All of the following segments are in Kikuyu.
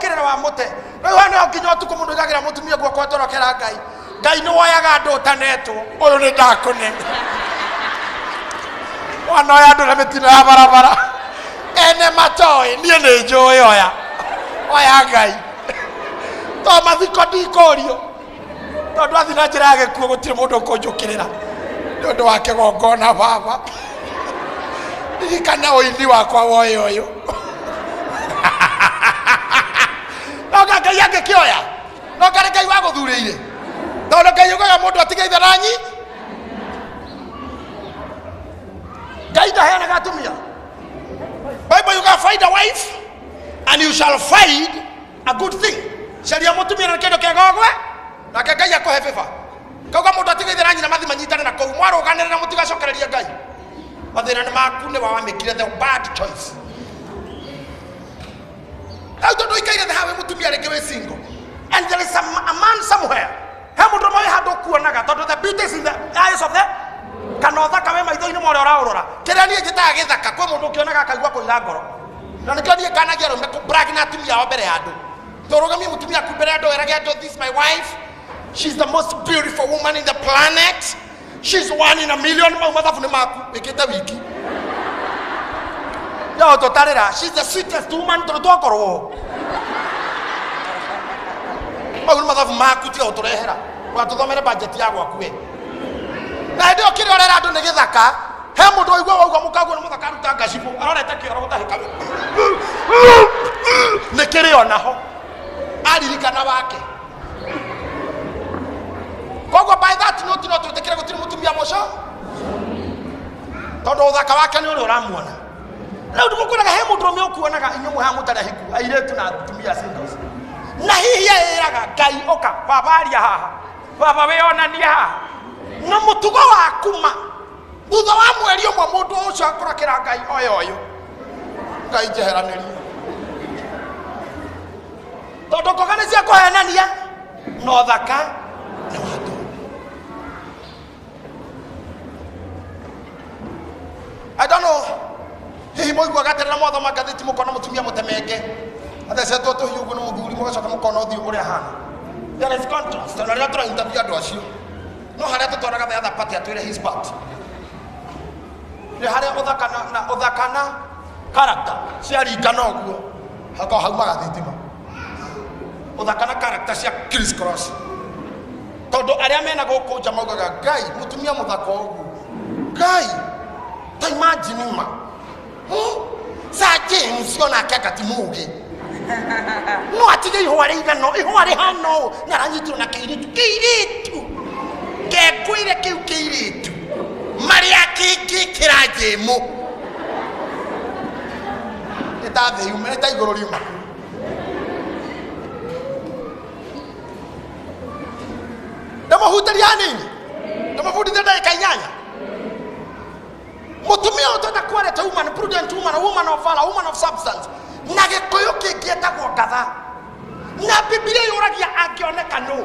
Mũũkĩrĩro wa mũte. Rĩu haha nĩho nginya ũtukũ mũndũ oigagĩra mũtumia guoko atorokera Ngai. Ngai nĩ woyaga andũ ũtanetwo. Ũyũ nĩ ndakũne. Wanoya andũ na mĩtino ya barabara. Ene matoĩ, niĩ nĩ njũĩ oya. Oya Ngai. To mathiko ndikũrio. Tondũ athiĩ na njĩra ya gĩkuũ gũtirĩ mũndũ ũkũnjũkĩrĩra. Nĩ ũndũ wa kĩgongona baba. Ririkana ũini wakwa woĩ ũyũ. Noga Ngai angĩkĩoya. Noga nĩ Ngai wagũthurĩire. Tondũ Ngai ugaga mũndũ atige ithe na nyi. Ngai ndaheanaga atumia. Bible you can find a wife and you shall find a good thing. Caria mũtumia na kĩndũ kĩega ũgwe nake Ngai akũhe favor. Kauga mũndũ atige ithe na nyina mathi manyitane na kũu mwarũganĩrĩra mũtigacokererie Ngai. Mathĩna nĩ maku nĩ wamĩkire the bad choice. Rĩu tondũ ũikaire thĩ haha wĩ mũtumia rĩngĩ wĩ single and there is a man somewhere he mũndũ ũmwe wĩ handũ ũkuonaga tondũ the beauty is in the eyes of the kana ũthaka wĩ maitho-inĩ ma ũrĩa ũraũrora. Kĩrĩa niĩ njĩtaga gĩthaka kwĩ mũndũ ũkĩonaga akaigua kũira ngoro. Na nĩkĩo niĩ nganagia arũme kũ brag na atumia ao mbere ya andũ. Tũrũgamie mũtumia aku mbere ya andũ werage andũ this is my wife. She's the most beautiful woman in the planet. She's one in a million. Mau mathabu nĩ maku wĩkĩte wiki. Yo tũtarĩra. She's the sweetest woman tondũ twakorwo. Mau nĩ mathabu maku tiga gũtũrehera. Watũthomere budget ya gwaku we. Na hĩndĩ ĩyo kĩrĩa ũrera andũ nĩ gĩthaka. He mũndũ waigua wauga mũkaguo nĩ mũthaka aruta ngacibũ arorete kĩoro gũtahĩka. Nĩ kĩrĩ onaho. Aririkana wake. Koguo by that note no twĩtĩkĩre gũtirĩ mũtumia mũco tondũ ũthaka wake nĩ ũrĩa ũramuona. Rĩu ndĩmũkwĩraga he mũndũrũme ũkuonaga inyuĩ mwĩ haha mũtarĩ ahiku airĩtu na atumia singles na hihi eĩraga Ngai ũka baba aria haha baba wĩonanie haha na mũtugo waku ma thutha wa mweri ũmwe mũndũ ũcio akũrakĩra Ngai oya ũyũ Ngai njeheranĩrie tondũ ngoga nĩ cia kũhenania na ũthaka nĩ wa tũhũ. I don't know hihi mũiguaga atĩrĩ na mwathoma ngathĩti mũkona mũtumia mũtemenge athecetwo tũhiũ ũguo nĩ mũthuri mũgacoka mũkona ũthiũ ũrĩa ahana. There is contrast ona rĩrĩa tũra interview andũ acio no harĩa tũtwaraga the other party atwĩre his part nĩ harĩa ũthaka na ũthaka na character ciaringana ũguo hakorwo haumaga thitima. Ũthaka na character cia criss cross tondũ arĩa mena gũkũ nja maugaga Ngai mũtumia mũthaka ũguo Ngai ta imagine ma. Sir James onake anga ti mũgĩ no atige ihũa rĩigana ihũa rĩhana ũũ na aranyitirwo na kĩirĩtu kĩirĩtu kengwĩre kĩu kĩirĩtu marĩa kĩngĩkĩra njĩmũ nĩ ta thĩ yume nĩ ta igũrũ riuma ndamũhutĩria hanini ndamũbundithia ndagĩka inyanya. Mũtumia ũyũ tweta quality woman, prudent woman, woman of valor, woman of substance na gĩkũyũ kĩngĩ etagwo ngatha na Bibilia yũragia angĩoneka nũ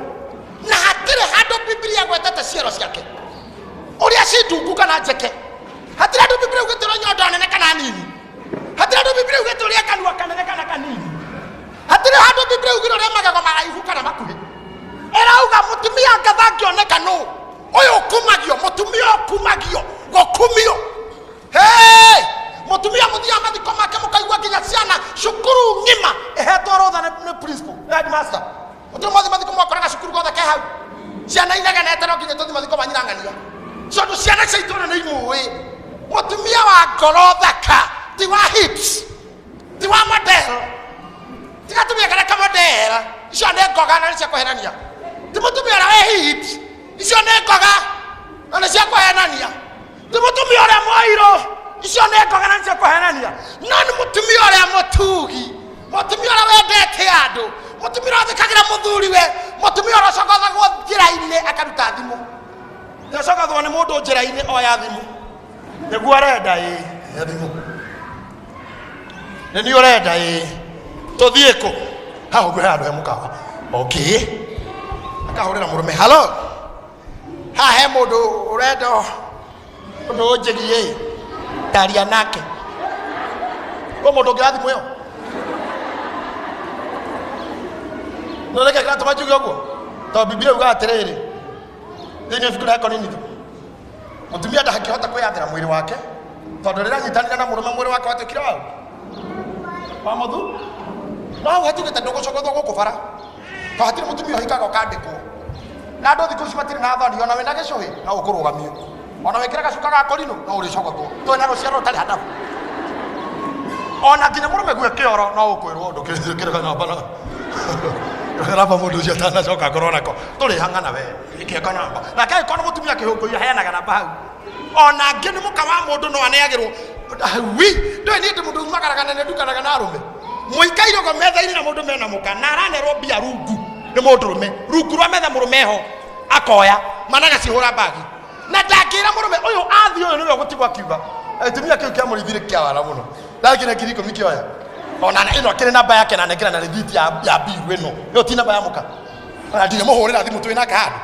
na hatirĩ handũ Bibilia ĩgwetete ciero ciake ũrĩa ci ndungu kana njeke. Hatirĩ handũ Bibilia ĩugĩte ũrĩa nyondo nene kana nini. Hatirĩ handũ Bibilia ĩugĩte ũrĩa kanua kanene kana kanini. Hatirĩ handũ Bibilia ĩugĩte ũrĩa magego maraihu kana makuhĩ. Ĩrauga mũtumia ngatha angĩoneka nũ ũyũ ũkumagio, mũtumia ũkumagio gũkumio. Hey! Mũtumia mũthiaga mathiko make mũkaigua nginya ciana cukuru ng'ima ĩhetwo rũtha nĩ principal, headmaster. Mũtĩ mothe mathiko mwakoraga cukuru gothe ke hau. Ciana inegenete no nginya tũthiĩ mathiko ma nyina ng'ania. Tondũ ciana cia itũũra nĩ imũĩ. Mũtumia wa ngoro thaka ti wa hips, ti wa model. Ti gatumia karĩa ka model. Icio nĩ ngoga na nĩ cia kũhenania. Ti mũtumia ũrĩa wĩ hips, icio nĩ ngoga na nĩ cia kũhenania. Ti mũtumia ũrĩa mũirũ, icio nĩ ngoga na nĩ cia kũhenania. No nĩ mũtumia ũrĩa mũtugi, mũtumia ũrĩa wendete andũ, mũtumia ũrĩa wathĩkagĩra mũthuriwe, mũtumia ũrĩa ũcogothagwo njĩra-inĩ akaruta thimũ. Nĩacogothwo nĩ mũndũ njĩra-inĩ oya thimũ. Nĩguo arenda ĩĩ, oya thimũ. Nĩ niĩ ũrenda ĩĩ. Tũthiĩ kũ? Haha ũguo he handũ he mũkawa. Okay. Akahũrĩra mũrũme, hello. Haha he mũndũ ũrenda ũndũ ũnjĩgie ĩ. Ndaria nake. Kwĩ mũndũ ũngĩ wa thimũ ĩyo? No reke kĩratũma njuge ũguo tondũ Biblia yugaga atĩrĩrĩ thĩinĩ wa ibuku rĩa Korinitho, mũtumia ndangĩhota kwĩyathĩra mwĩrĩ wake tondũ rĩrĩa anyitanire na mũrũme mwĩrĩ wake watuĩkire waũ wa mũthu. No hau hatugĩte ndũgũcogothwo gũkũ bara tondũ hatirĩ mũtumia ũhikaga ũkandĩkwo. Na andũ thikũ ici matirĩ na thoni, ona wĩna gĩcũhĩ no ũkũrũgamio, ona wĩkĩre gacuka ga kũrinũ no ũrĩcogothwo. Twĩna rũciaro rũtarĩ handabu, ona nginya mũrũme gue kĩoro no ũkwĩrwo ndũkĩrĩka namba na namba mũndũ ũcio atanacoka akorwo nako tũrĩ hang'ana we ĩkĩeka namba nake angĩkorwo nĩ mũtumia kĩhũngũire aheanaga namba hau. Ona angĩ nĩ mũka wa mũndũ no aneagĩrwo wi ndũĩ niĩ ndĩ mũndũ umagaraga na nĩndukanaga na arũme mũikaire ũguo metha-inĩ na mũndũ mena mũka na aranerwo mbia rungu nĩ mũndũrũme rungu rwa metha mũrũme ho akoya managacihũra mbagi na ndangĩra mũrũme ũyũ athiĩ ũyũ nĩwe ũgũtigwo akiuga atumia kĩu kĩa mũrĩithi nĩ kĩawara mũno ndakĩrĩ 10,000 kĩoya ona ĩno akĩrĩ namba yake na nengera na rĩthiti ya mbiru ĩno ĩyo ti namba ya mũka ona ndirĩ mũhũrĩra thimũ twĩ nake handũ.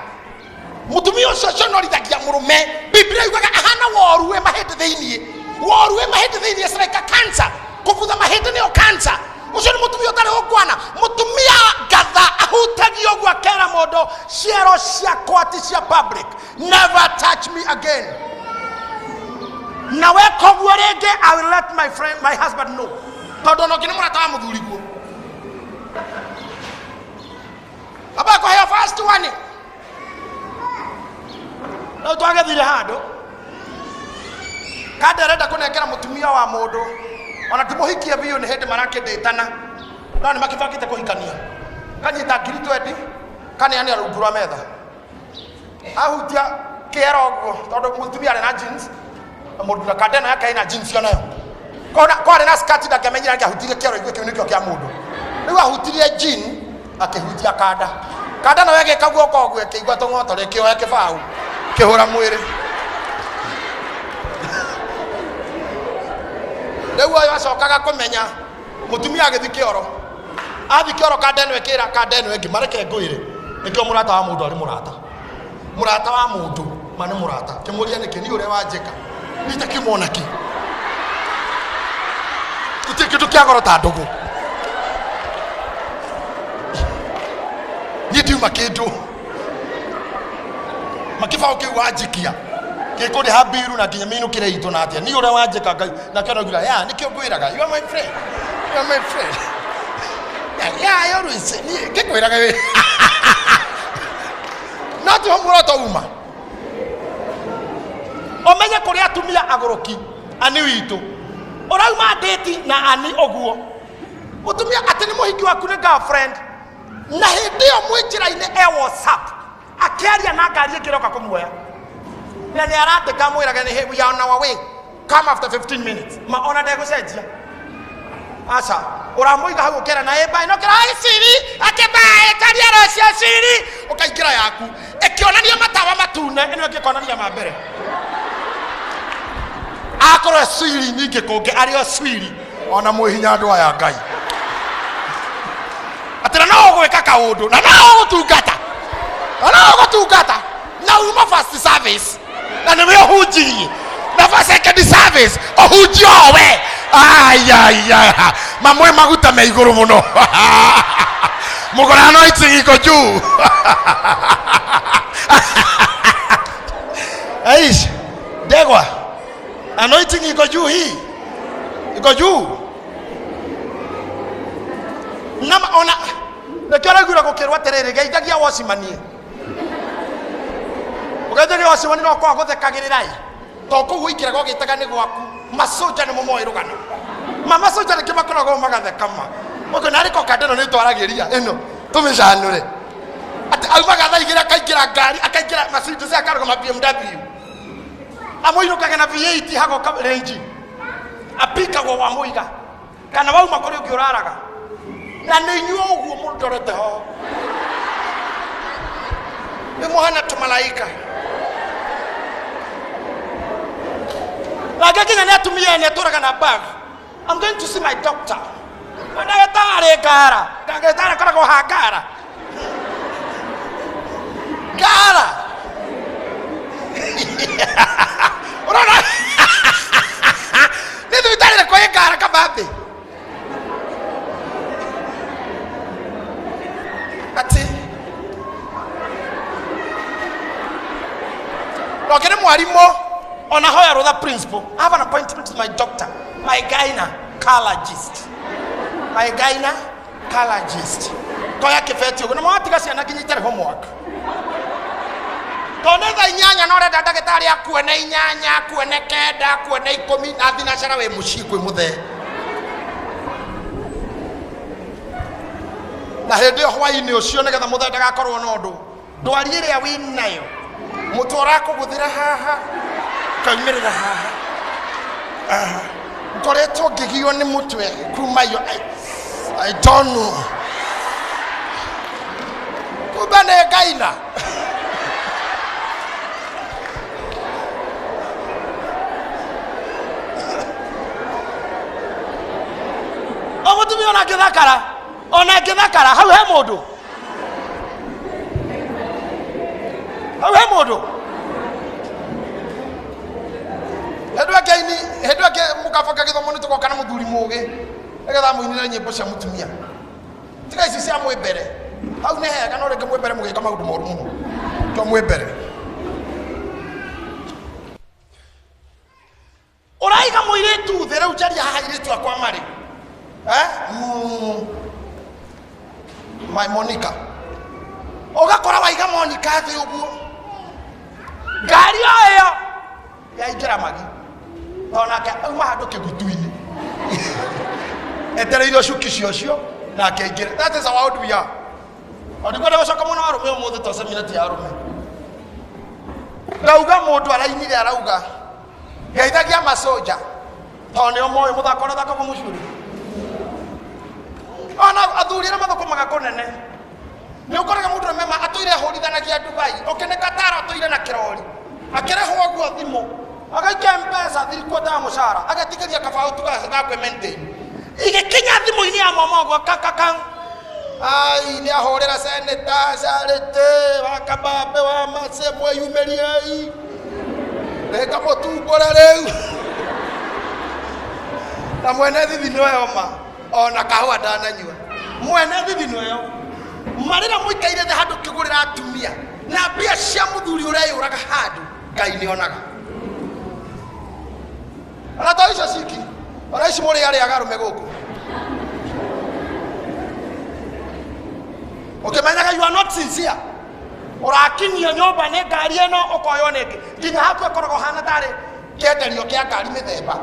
Mũtumia ũcio conorithagia mũrũme. Biblia yugaga ahana woru wĩ mahĩndĩ thĩiniĩ, woru wĩ mahĩndĩ thĩiniĩ is like a cancer. Kũbutha mahĩndĩ nĩyo cancer. Ũcio nĩ mũtumia ũtarĩ ũngwana. Mũtumia ngatha ahutagia ũguo akera mũndũ ciero ciakwa ti cia public, never touch me again. Na weka ũguo rĩngĩ I will let my friend, my husband know, tondũ ona ũngĩ nĩ mũrata wa mũthuri guo. Baba kũheo first one. Rĩu twagĩthire handũ kanda arenda kũnengera mũtumia wa mũndũ ona ti mũhikie biũ nĩ hĩndĩ marakĩndĩtana no nĩ makĩbangĩte kũhikania kanyita 20,000 kaneanĩra rungu rwa metha ahutia kĩero ũguo tondũ mũtumia arĩ na jeans na mũndũ na kanda ĩno yake ĩna jeans onayo kona kwarĩ na skirt ndangĩamenyire angĩahutirie kĩero igue kĩu nĩkĩo kĩa mũndũ. Rĩu ahutirie jean akĩhutia kanda kanda nayo ĩgĩka guoko ũguo ĩkĩigua tũng'otore ĩkĩoya kĩbaũ kĩhũra mwĩrĩ. Rĩu ũyũ acokaga kũmenya mũtumia agĩthi kĩoro athi kĩoro kanda ĩno ĩkĩra kanda ĩno ĩngĩ mareke ngwĩre nĩkĩo mũrata wa mũndũ arĩ mũrata mũrata wa mũndũ ma nĩ mũrata kĩmũria nĩkĩ niĩ ũrĩa wanjĩka niĩ takiuma ona kĩ gũtirĩ kĩndũ kĩa goro ta ndũgũ niĩ ndiuma kĩndũ makĩbaũ kĩu wanjikia gĩkũrĩha mbiru na nginya mĩinũkĩre itũ na atĩa niĩ ũrĩa wanjĩka Ngai nakĩo naugire ya nĩkĩo ngwĩraga you are my friend, you are my friend, yeah, yeah, I always say niĩ ngĩkwĩraga wĩ no tiho muoroto uma ũmenye kũrĩ atumia agũrũki ani witũ ũrauma ndĩti na ani ũguo mũtumia atĩ nĩ mũhiki waku nĩ girlfriend na hĩndĩ ĩyo mwĩ njĩra-inĩ e WhatsApp akĩaria na ngari ĩngĩ ĩroka kũmuoya na nĩ arandĩka amwĩraga nĩ we are on our way, come after 15 minutes. Ma ona ndegũcenjia aca ũramũiga hau ũkera na ĩmba ĩno kĩra ai siri akĩmbaĩ karia rũcio siri ũkaingĩra yaku ĩkĩonania matawa matune ĩno ĩngĩ ĩkonania ma mbere akorwo siri ningĩ kũngĩ arĩ o siri ona mwĩ hinya andũ aya Ngai atĩ na no ũgwĩka kaũndũ na no ũgũtungata na no ũgũtungata na uma first service na nĩwe ũhunjirie na fa second service ũhunjie o we ayaya mamwe maguta me igũrũ mũno mũgũrano icigiko juu. Aish, ndegwa anointing iko juu, hii iko juu na ona nĩkĩo ũraiguire gũkĩrwo atĩrĩrĩ geithagia wocimanie ũgeithagia wocimanie no kwaga gũthekagĩrĩra ĩ to kũu ũingĩraga ũgĩtaga nĩ gwaku macoja nĩ mũmoĩ rũgano ma macoja nĩkĩo makoragwo magatheka ma ũguo narĩ ko kanda ĩno nĩ twaragĩria ĩno tũmĩcanũre atĩ aumaga thaa 2 akaingĩra ngari akaingĩra Mercedes akarũgama BMW amũinũkaga na V8 hagoka range apikagwo wa mũiga kana wauma kũrĩ ũngĩ ũraraga na nĩ inyuĩ ũguo mũndorete ho nĩ mũhana tũmalaika nake nginya nĩ atumia ene atũraga na bag. I'm going to see my doctor. Ndagĩtarĩ ngara ndagĩtarĩ akoragwo ha ngara ngara ũrona nĩ thibitarĩ ĩrĩkũ ĩ ngara kabambe. Atĩ Mwarimũ ona hoya rũtha principal. I have an appointment with my doctor, my gynecologist. My gynecologist. Toya kĩbeti ũguo na mawatiga ciana nginya itarĩ homework. Tondũ nĩ thaa 8 na ũrenda ndagĩtarĩ akuone 8, akuone 9, akuone 10 na thinacara wĩ mũciĩ kwĩ mũthee. Na hĩndĩ ĩyo hwaĩ-inĩ ũcio nĩgetha mũthee ndagakorwo na ũndũ, ndwari ĩrĩa wĩ nayo mũtwe ũrakũgũthĩra haha ũkaumĩrĩra haha. Ah, ngoretwo ngĩgio nĩ mũtwe kuma iyo. I don't know. Kumbe nĩ ngaina. O mũtumia ona angĩthakara, ona angĩthakara hau he mũndũ, hau he mũndũ. Hĩndĩ ĩngĩ aini, hĩndĩ ĩngĩ mũkabanga gĩthomo nĩ tũgoka na mũthuri mũgĩ nĩgetha mũinĩre nyĩmbo cia mũtumia. Tiga ici cia mwĩ mbere, hau nĩ hega, no rĩngĩ mwĩ mbere mũgĩka maũndũ moru mũno to mwĩ mbere. Ũraiga mũirĩtu thĩ rĩu, njaria haha airĩtu akwa marĩ. Eh? My Monica. Ũgakora waiga Monica thĩ ũguo, ngari o ĩyo yaingĩra magi, tondũ nake auma handũ kĩgutu-inĩ etereire ũcukici ũcio nake aingĩre. That is how old we are. Ndikwenda gũcoka mũno arũme ũmũthĩ to semina ti arũme. Ndauga mũndũ arainire arauga ngeithagia macoja tondũ nĩo moĩ mũthako ũrĩa ũthakagwo mũciĩ. Ona athuri arĩa mathũkũmaga kũnene nĩ ũkoraga mũndũ mema atũire ahũrithanagia Dubai, ũkĩ nĩ Qatar, atũire na kĩrori, akĩrĩhwo ũguo thimũ agaikia Mpesa thirikuota ya mũcara, agetigĩria kabaũ tu ga kwĩ maintain igĩkinya thimũ-inĩ ya mama ũguo kakakang. Ai, nĩ ahũrĩra seneta Charity wa Kabambe wa Mace, mwĩyumĩriei rĩkamũtumbũra rĩu na mwene thithino ĩyo ma ona kahũa ndananyua. Mwene thithino ĩyo marĩra mũikaire thĩ handũ kĩgũrĩra atumia na mbia cia mũthuri ũreyũraga handũ. Ngai nĩ onaga ona to icio ciki, ona ici mũrĩ arĩaga arũme gũkũ ũkĩmenyaga you are not sincere. Ũrakinyio nyũmba nĩ ngari ĩno ũkoywo nĩ ĩngĩ nginya haku ĩkoragwo hana tarĩ kĩenderio kĩa ngari mĩthemba.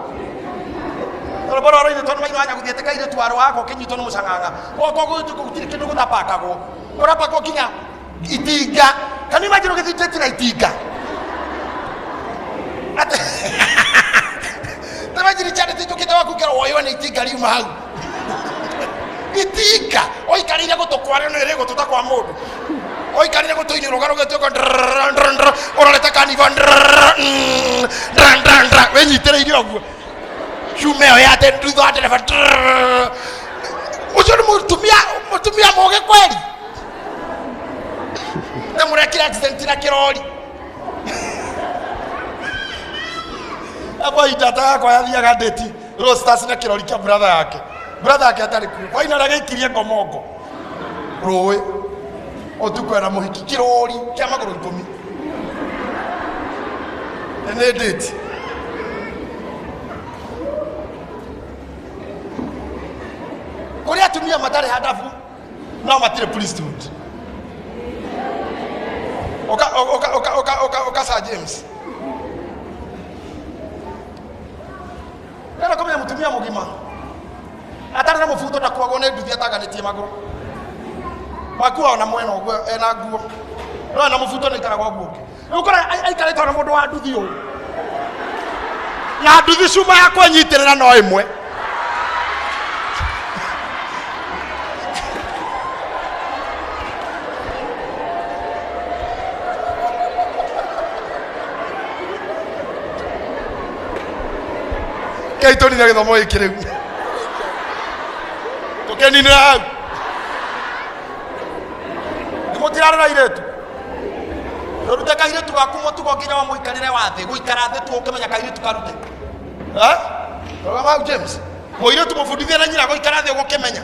Rwĩmbo rũrũ rũinĩtwo nĩ maitho wa nyagũthiĩte kairĩtu wa rwako ũkĩnyitwo nĩ mũcang'ang'a gwakwa gũtirĩ kĩndũ gũtapakagwo, kũrapakwo nginya itinga. Can you imagine ũgĩthitĩti na itinga? Imagine Charity njũkĩte waku kĩro woywo nĩ itinga riuma hau itinga ũikarĩire gũtũ kwarĩo nĩ rĩ gũtũ ta kwa mũndũ ũikarĩire gũtũ-inĩ ũrũgarũgĩte ũko ũrorete kaniba wĩnyitĩrĩire ũguo cuma ĩyo ya thutha wa ndereba. Ũcio nĩ mũtumia, mũtumia mũgĩ kweri na mũrekire accident na kĩrori. Akwa itata yakwa yathiaga ndĩti Rosters na kĩrori kĩa brother yake, brother yake atarĩ kuo kwaina arĩa gĩikirie ngomongo rũĩ ũtukũ ena mũhiki, kĩrori kĩa magũrũ 10 nĩ ndĩti. Kũrĩ atumia matarĩ handabu no matirĩ priesthood. Ũka ũka ũka ũka ũka ũka Sir James ndĩrenda kũmenya mũtumia mũgima atarĩ na mũbuto ndakuagwo nĩ nduthi atanganĩtie magũrũ makua ona mwena ũguo ena nguo no ena mũbuto nĩ aikaragwo ũguo ũngĩ. Rĩu ũkora aikarĩte ona mũndũ wa nduthi ũũ na nduthi cuma ya kwĩnyitĩrĩra no ĩmwe. Kei tũnine gĩthomo gĩkĩ rĩu, tũkĩninĩra hau nĩmũtirarora airĩtu. Rute kairĩtu gaku mũtugo nginya wa mũikarĩre wa thĩ, gũikara thĩ tu ũkĩmenya kairĩtu karute. Eh? Rũgama hau James. Mũirĩtu mũbundithie na nyina gũikara thĩ ũgũkĩmenya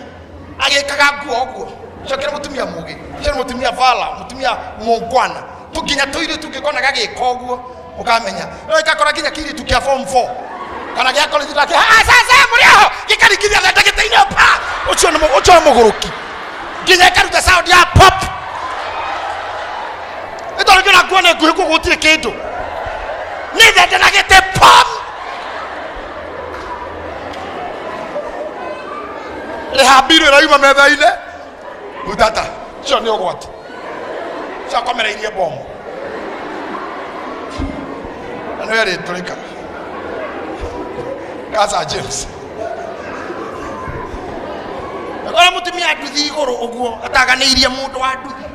agĩkaga nguo ũguo. Ũcio nĩ mũtumia mũgĩ, ũcio nĩ mũtumia vala, mũtumia mũngwana. Tu nginya tũirĩtu ũngĩkona gagĩka ũguo. Ũkamenya no ĩgakora nginya kĩirĩtu kĩa form 4 kana gĩa college gake, "Ah, sasa mũrĩ aho," gĩkaringithia thende gĩtĩ-inĩ pa. Ũcio nĩ ũcio nĩ mũgũrũki, nginya ĩkaruta sound ya pop. Nĩ tondũ ngĩona nguo nĩ nguhĩ, koguo gũtirĩ kĩndũ, nĩ thende na gĩtĩ pop. Rĩhambirwo ĩrauma metha-inĩ utata. Ũcio nĩ ũgwati, ũcio akomereirie bomu na nĩwe rĩtũrĩka Gaza James. Akora mũtumia nduthi igũrũ ũguo ataganĩirie mũndũ wa nduthi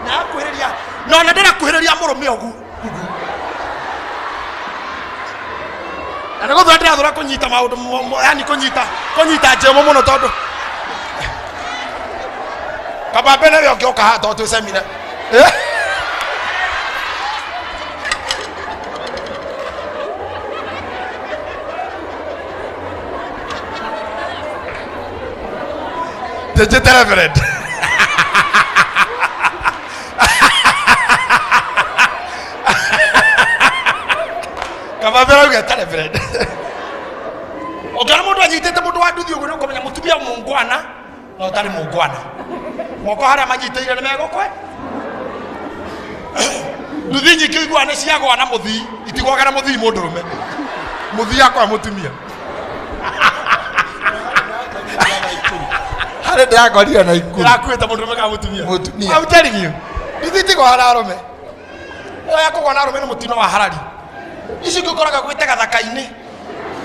na akuhĩrĩria, na ona ndĩrakuhĩrĩria mũrũme ũguo ũguo. Na nĩ gũthura ndĩrathura kũnyita maũndũ yani kũnyita njemo mũno, tondũ kaba mbere we ũngĩũka haha tondũ twĩ semina. Eh? Njĩte reverend. Kaba mbere ũgeta reverend. Ũngĩona mũndũ anyitĩte mũndũ wa nduthi ũguo, nĩ ũkũmenya mũtumia mũngwana na ũtarĩ mũngwana. Moko harĩa manyitĩire nĩ megũkwe. Nduthi nyingĩ ũiguaga nĩ ciagwa na mũthii, itigwaga na mũthii mũndũrũme. Mũthii akwa mũtumia. Harĩ ndĩrakorire na ikuru. Ĩrakuĩte mũndũrũme kana mũtumia? Mũtumia. I'm telling you. Nduthi itigwaga na arũme. Ĩyo ya kũgwa na arũme nĩ mũtino wa harari. Ici ingĩ ũkoraga gwĩte gathaka-inĩ.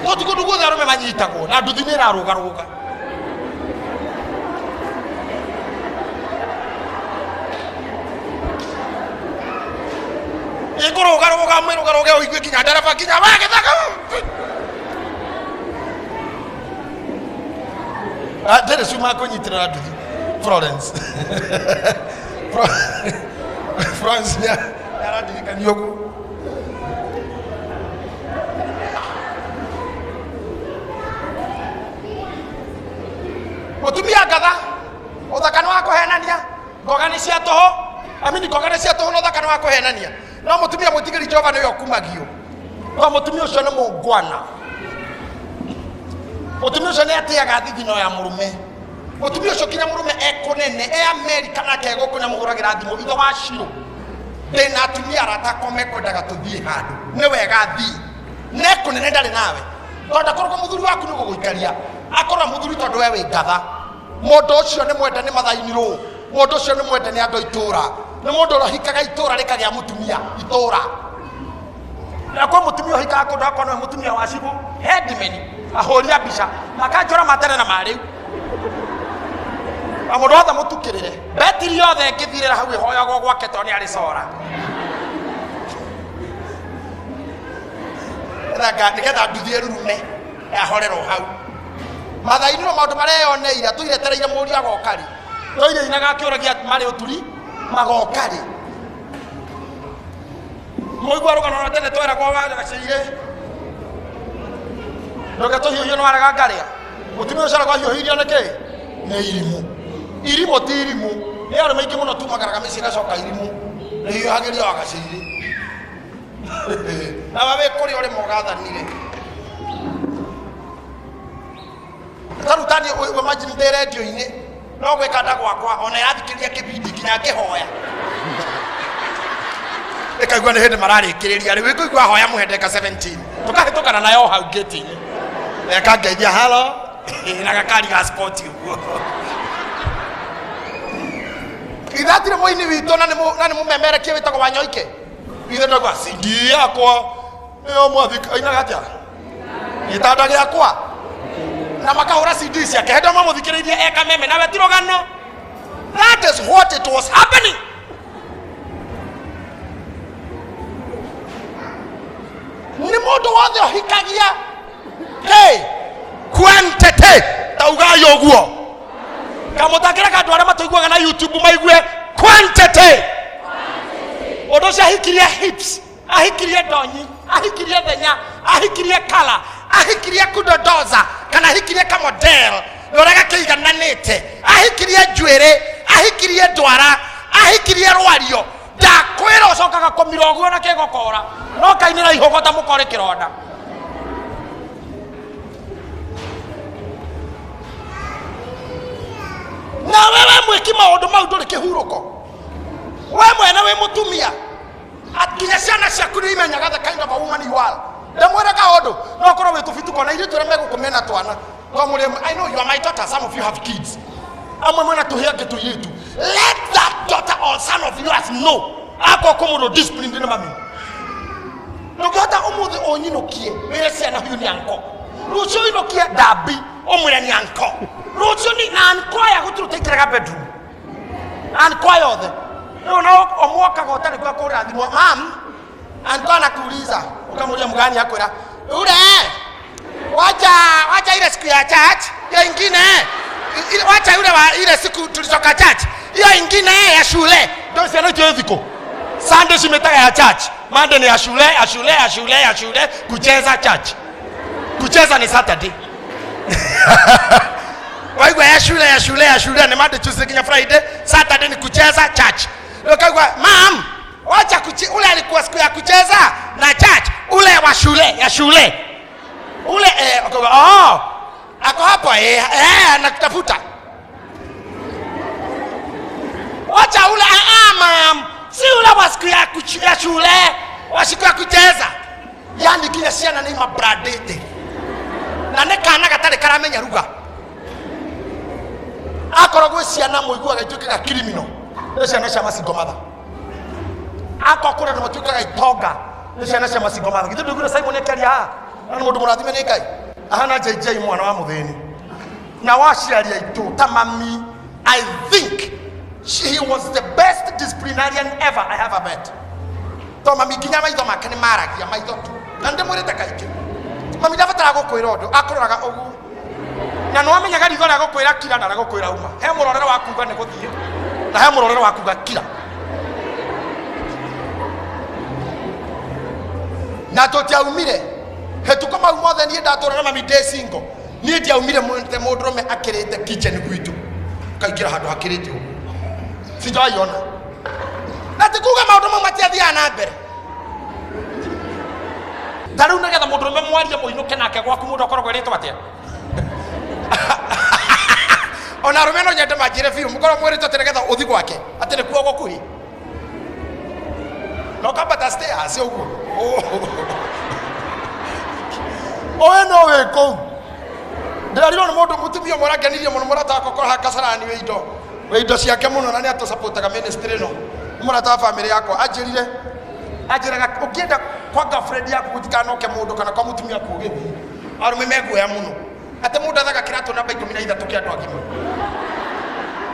No ti kũndũ guothe arũme manyitagwo na nduthi nĩ ĩrarũgarũga. Ĩkũrũgarũga mĩrũgarũge ũigue nginya ndereba nginya we gĩthaka. Ah, ndirĩ cuma kũnyitĩrĩra nduthi. Florence. Florence nĩ arandirikania ũguo. Mũtumia ngatha, ũthaka nĩ wa kũhenania, ngoga nĩ cia tũhũ. Amini, ngoga nĩ cia tũhũ na ũthaka nĩ wa kũhenania. No mũtumia mwĩtigĩri Jehova nĩwe ũkumagio. No mũtumia ũcio nĩ mũngwana. Mũtumia ũcio nĩ atĩaga thithino ya mũrũme. Mũtumia ũcio kinya mũrũme ekũnene e Amerika nake egũkũ nĩamũhũragĩra thimũ, ithe wa Shiro, ndĩna atumia arata akwa mekwendaga tũthiĩ handũ, nĩ wega thiĩ. Nekũnene ndarĩ nawe, tondũ akorwo mũthuri waku nĩ gũgũikaria akorwo mũthuri, tondũ we wĩ ngatha. Mũndũ ũcio nĩ mwende nĩ mathainirwo, mũndũ ũcio nĩ mwende nĩ andũ a itũũra, nĩ mũndũ ũrahikaga itũũra rĩkagĩa mũtumia itũũra. Na kwĩ mũtumia ũhikaga kũndũ akorwo nĩwe mũtumia wa cibũ, headman, ahũri a mbica makanjũra matene na marĩu na mũndũ wothe mũtukĩrĩre betiri yothe ĩngĩthirĩra hau ĩhoyagwo gwake tondũ nĩ arĩ cora. Nĩgetha nduthi ĩrurume yahorerwo hau mathainirwo maũndũ mareyoneire tũiretereire mũriũ agoka rĩ, tũire inaga akĩũragia marĩ ũturi magoka rĩ. Mũigua rũgano rwa tene tweragwo wagaceire ndũge tũhiũhio nĩ warega ngarĩa. Mũtumia ũcio aragwo ahiũhĩirio nĩ kĩ? Nĩ irimũ. Irimũ ti irimũ, nĩ arũme aingĩ mũno tumagaraga mĩciĩ ĩgacoka irimũ, nĩ hiũhagĩrio wagaceire nawe wĩ kũrĩa ũrĩma ũgathanire. Tarutani imagine ndĩ rendio-inĩ no gwĩka nda gwakwa ona ĩrathikĩrĩria kĩbindi nginya ngĩhoya ĩkaigua nĩ hĩndĩ mararĩkĩrĩria rĩu ĩkũigua hoya mũhe ndeka 17 tũkahĩtũkana nayo hau ngĩti-inĩ ĩkangeithia halo na gakari ga sport ũguo. Ithe atirĩ mũini witũ na nĩ mũmemerekia wĩtagwo Wanyoike. Ithe ndauga CD yakwa nĩyo mwathi ainaga atĩa gĩtanda gĩakwa na makahũra CD ciake hĩndĩ ĩyo mamũthikĩrĩirie eka meme nawe ti rũgano. That is what it was happening. Nĩ mũndũ wothe ũhikagia kĩ quantity, taugai ũguo kamũtakĩra ka andũ arĩa matũiguaga na YouTube maigue quantity. Ũndũ ũcio ahikirie hips, ahikirie ndonyi, ahikirie thenya, ahikirie kala, ahikirie kudodoza kana ahikirie kamodel na ũrĩa gakĩigananĩte, ahikirie njuĩrĩ, ahikirie ndwara, ahikirie rwario. Ndakwĩra ũcokaga kũmira ũguo na kĩgokora no kainĩra ihũgo ta mũkorĩ kĩronda. Nawe we mwĩki maũndũ mau ndũrĩ kĩhurũko, we mwene wĩ mũtumia, nginya ciana ciaku nĩ imenyaga the kind of a woman you are. Ndamwĩra kaũndũ, no ũkorwo wĩ tũbituko na ithuĩ tũrĩa megũkũ mena twana to mũrĩ, I know you are my daughter, some of you have kids, amwe mwena tũhĩ angĩ tũirĩtu. Let that daughter or son of yours know akorwo kwĩ mũndũ disciplined nĩ mami. Ndũngĩhota ũmũthĩ ũnyinũkie wĩre ciana huyu nĩ anko, rũciũ ũinũkie ndambi ũmwĩre nĩ anko, rũciũ ni na anko aya gũtirĩ ũtaingĩraga bedroom anko yothe. Rĩu no ũmwokaga ũtarĩ kwa kũrĩra thimũ, mam, anko anakuuliza, ukamuulia mgani, akwĩra ule wacha wacha ile siku ya church hiyo ingine, wacha yule wa ile siku tulitoka church hiyo ingine ya shule. Ndio ciana icio thikũ Sunday cimĩtaga ya church, Monday ni ya shule, ya shule, ya shule, ya shule, kucheza church, kucheza ni Saturday. Waigua ya shule, ya shule, ya shule ni Monday, Tuesday nginya Friday, Saturday ni kucheza church. Ndio kaigua mam, wacha ule alikuwa siku ya kucheza na church, ule wa shule, ya shule ule, ukaigua, oh, ako hapo, anakutafuta. Wacha ule, mam, si ule wa siku ya shule, wa siku ya kucheza. Yani nginya ciana nĩ imabradĩte na nĩ kana gatarĩ karamenya ruga. Akorwo gwĩ ciana mũiguaga ituĩkaga criminal, nĩ ciana cia macingo matha. Akorwo kũrĩ andũ matuĩkaga itonga, nĩ ciana cia macingo matha. Githĩ ndũiguire Simon akĩaria haha? Na nĩ mũndũ mũrathime nĩ Ngai, ahana JJ mwana wa mũthĩni na waciari aitũ ta mami. I think he was the best disciplinarian ever I have met. To mami nginya maitho make nĩ maragia maitho tu, na ndĩmwĩrĩte kaingĩ mami ndabatara gũkwĩra ũndũ, akũroraga ũguo na nĩ wamenyaga ritho rĩa gũkwĩra kira na rĩa gũkwĩra uma. He mũrorere wa kuga nĩ gũthiĩ na he mũrorere wa kuga kira. Na tũtiaumire hĩtũko mau mothe, niĩ ndatũraga mami ndĩ single, niĩ ndiaumire mũndũrũme akĩrĩte kitchen gwitũ kaingĩra handũ hakĩrĩte ũguo, sijaiona. Na ti kuga maũndũ mau matiathiaga na mbere. Ta rĩu nĩgetha mũndũrũme mwarie mũinũke nake gwaku, mũndũ akoragwo erĩtwo atĩa? Ona arũme no nyende manjĩre biũ, mũkorwo mwĩrĩtwo atĩ nĩgetha ũthi gwake atĩ nĩkuo gũkuhĩ no kambata stairs ũguo ũyũ no wĩ kũu. Ndĩrarirwo nĩ mũndũ mũtumia ũmwe ũrangenirie mũno, mũrata wakwa ũkorwo haha Kasarani wĩ indo ciake mũno na nĩ atũsupportaga ministry ĩno, nĩ mũrata wa family yakwa. Anjĩrire, anjĩraga ũngĩenda kwa girlfriend yaku gũtikanoke mũndũ kana kwa mũtumia waku ũgĩthiĩ, arũme meguoya mũno atĩ mũndũ athaga kĩratũ namba 13 kĩa andũ agima,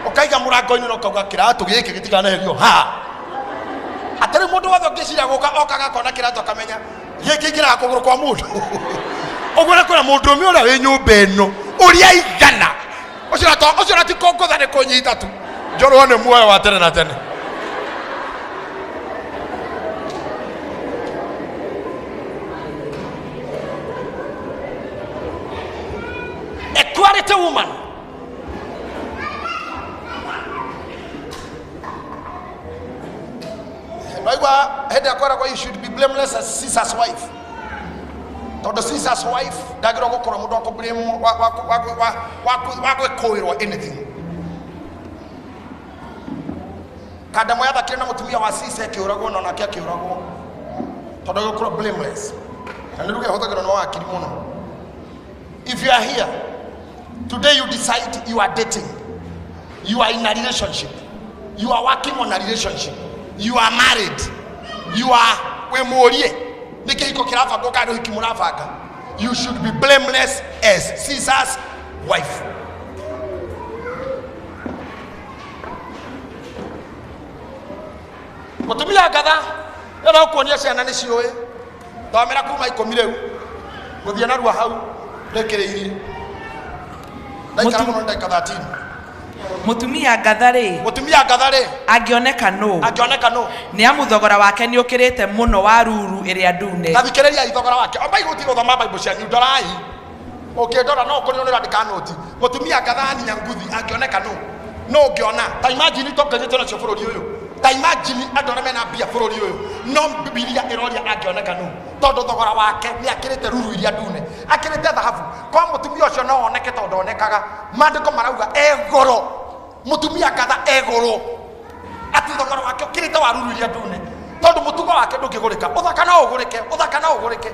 ũkaiga mũrango-inĩ na ũkauga kĩratũ gĩkĩ gĩtikanaherio ha atĩ rĩu mũndũ wothe ũngĩciria gũka okaga akona kĩratũ akamenya gĩkĩ ingĩraga kũgũrũ kwa mũndũ ũguo. Na kwĩra mũndũrũme ũrĩa wĩ nyũmba ĩno ũrĩa aigana ũcio na ti kũngũtha nĩ kũnyita tu, njorwo nĩ muoyo wa tene na tene. A quality woman naigua hĩndĩ ĩrĩa kweragwo you should be blameless as Caesar's wife, tondũ Caesar's wife ndagĩrĩirwo gũkorwo mũndũ wa kũ-blame, wa gwĩkũĩrwo anything. Kandamo yathakire na mũtumia wa Caesar ĩkĩũragwo na onake akĩũragwo tondũ gũkorwo blameless, na nĩ ruga ĩhũthagĩrwo nĩ mawakiri mũno. If you are here today, you decide you are dating, you are in a relationship, you are working on a relationship, you are married, you are wĩ mũrie nĩ kĩhiko kĩrabangwo kana nĩ ũhiki mũrabanga, you should be blameless as Caesar's wife. Mũtumia ngatha ĩno kuonia ciana nĩ ciũĩ. Thomera kuma 10 rĩu gũthiĩ narua hau rĩkĩrĩirie ndaikara mũno ndagĩka 13. Mũtumia ngatha rĩ, Mũtumia ngatha rĩ, angĩoneka nũ? Angĩoneka nũ? Nĩ amu thogora wake nĩ ũkĩrĩte mũno wa ruru ĩrĩa ndune. Ta thikĩrĩriai thogora wake ombai gũtiga gũthoma Bible cianyu, ndorai ũkĩndora no ũkorirwo nĩ ũrandĩka noti. Mũtumia ngatha nginya nguthi angĩoneka nũ? No ũngĩona ta imagine itonga iria twĩnacio bũrũri ũyũ. Ta imagine andũ arĩa mena mbia bũrũri ũyũ, no Bibilia ĩroria angĩoneka nũ, tondũ thogora wake nĩ akĩrĩte ruru iria ndune, akĩrĩte thahabu. Kwa mũtumia ũcio no oneke tondũ onekaga. Maandĩko marauga e goro, mũtumia ngatha e goro, atĩ thogora wake ũkĩrĩte wa ruru iria ndune, tondũ mũtugo wake ndũngĩgũrĩka. Ũthaka no ũgũrĩke, ũthaka no ũgũrĩke,